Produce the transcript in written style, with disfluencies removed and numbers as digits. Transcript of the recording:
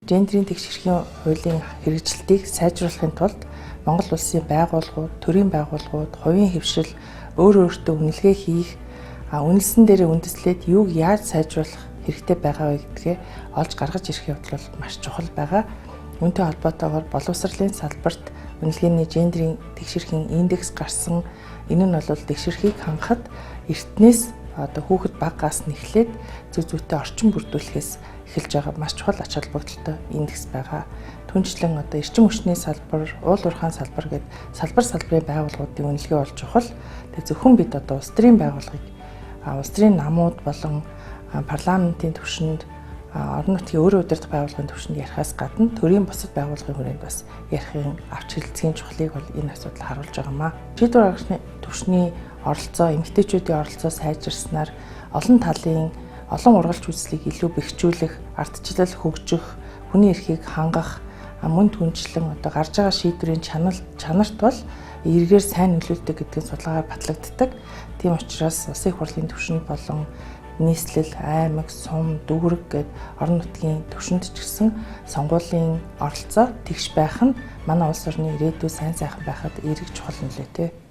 Гендрийн тэгш эрхийн хуулийн хэрэгжилтийг сайжруулахын тулд Монгол улсын байгууллагууд, төрийн байгууллагууд, хувийн хэвшил өөр өөртөө үнэлгээ хийх, үнэлсэн дээрээ үндэслээд юуг яаж сайжруулах хэрэгтэй байгаа вэ гэдгээ олж гаргаж ирэх явдал бол маш чухал байгаа. Үүнтэй холбоотойгоор боловсролын салбарт үнэлгээний гендрийн тэгш эрхийн индекс гарсан. Энэ нь бол тэгш эрхийг хангахад эртнээс одоо хүүхэд багаас нь эхлээд зүй зүйтэй орчин бүрдүүлэхээс эхэлж байгаа маш чухал ач холбогдолтой индекс байгаа. Түнчлэн одоо эрчим хүчний салбар, уул уурхайн салбар гээд салбар салбарын байгууллагуудын үнэлгээ бол чухал. Тэгээ зөвхөн бид одоо улс төрийн байгууллагыг, улс төрийн намууд болон парламентын түвшинд, орон нутгийн өөрөө удирдах байгууллагын түвшинд ярихаас гадна төрийн бусад байгууллагын хүрээнд бас ярихын авч хэлэлцгийн чухлыг бол энэ асуудал харуулж байгаа юм аа. Шийдвэр гаргах түвшний оролцоо, эмэгтэйчүүдийн оролцоо сайжирснаар олон талын олон ургалч үзлийг илүү бэхжүүлэх, ардчлал хөгжих, хүний эрхийг хангах, мөн түнчлэн одоо гарч байгаа шийдвэрийн чанарт бол эргээр сайн нөлөөлдөг гэдгийг судалгаагаар батлагддаг. Тийм учраас улсын их хурлын түвшинд болон нийслэл, аймаг, сум, дүүрэг гээд орон нутгийн түвшинд ч гэсэн сонгуулийн оролцоо тэгш байх нь манай улс орны ирээдүй сайн сайхан байхад эерэг чухал нөлөөтэй.